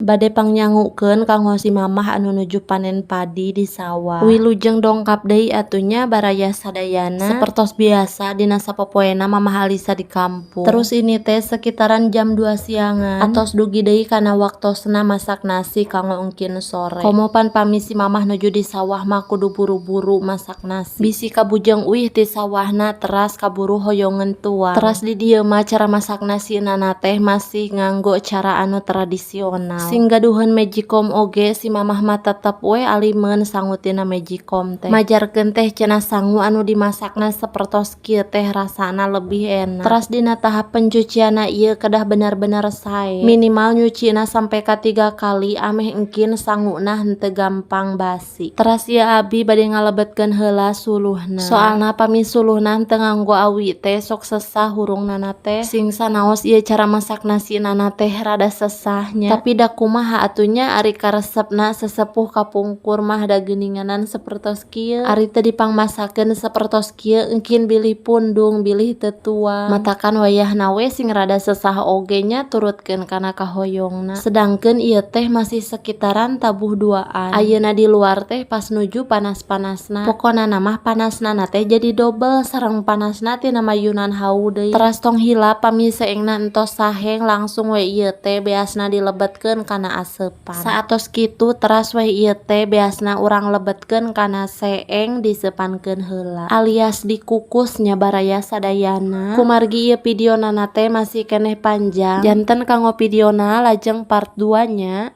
Bade pangnyangukeun kanggo si mamah anu nuju panen padi di sawah. Wilujeng dongkap deui atuh nya, baraya sadayana. Sapertos biasa dina sapopoena Mamah Alisa di kampung. Terus ini teh sekitaran jam 2 siangan. Atos dugi deui kana waktosna masak nasi kanggo engkin sore. Komo pan pami si mamah nuju di sawah mah kudu buru-buru masak nasi. Bisi kabujeng uih ti sawahna, teras kaburu hoyongeun tuang. Teras di dieu mah cara masak nasina teh masih nganggo cara anu tradisional. Sing gaduheun magicom oge, si mamah mah tetep we alimeun sangu tina magicom teh. Majarkeun teh cenah sangu anu dimasakna sapertos kieu teh rasana lebih enak. Teras dina tahap pencucianna ieu kedah bener-bener sae. Minimal nyucina sampai ka 3 kali ameh engkin sanguna henteu gampang basi. Teras ieu abi bade ngalebetkeun heula suluhna. Soalna pami suluhna teu nganggo awi teh sok sesah hurungnana teh. Sing sanaos ieu cara masak nasinana teh rada sesahnya. Tapi da kumaha atuh nya, ari karesepna sesepuh kapungkur mah da geuninganan sapertos kieu. Ari teu dipangmasakeun sapertos kieu, engkin bilih pundung, bilih teu tuang. Matakan wayahna we sing rada sesah oge nya, turutkeun kana kahoyongna. Sedangkeun ieu teh masih sekitaran tabuh duaan. Ayeuna di luar teh pas nuju panas-panasna. Pokona mah panasna teh jadi dobel sareng panasna tina mayunan hawu deui. Teras tong hilap, pami seengna entos saheng, langsung we ieu teh beasna dilebetkeun kana aseupan. Saatos kitu, teras we ieu teh beasna urang lebetkeun kana seeng, diseupankeun heula alias dikukus nya, baraya sadayana. Kumargi ieu videona teh masih keneh panjang, janten kanggo videona lajeng part 2 nya.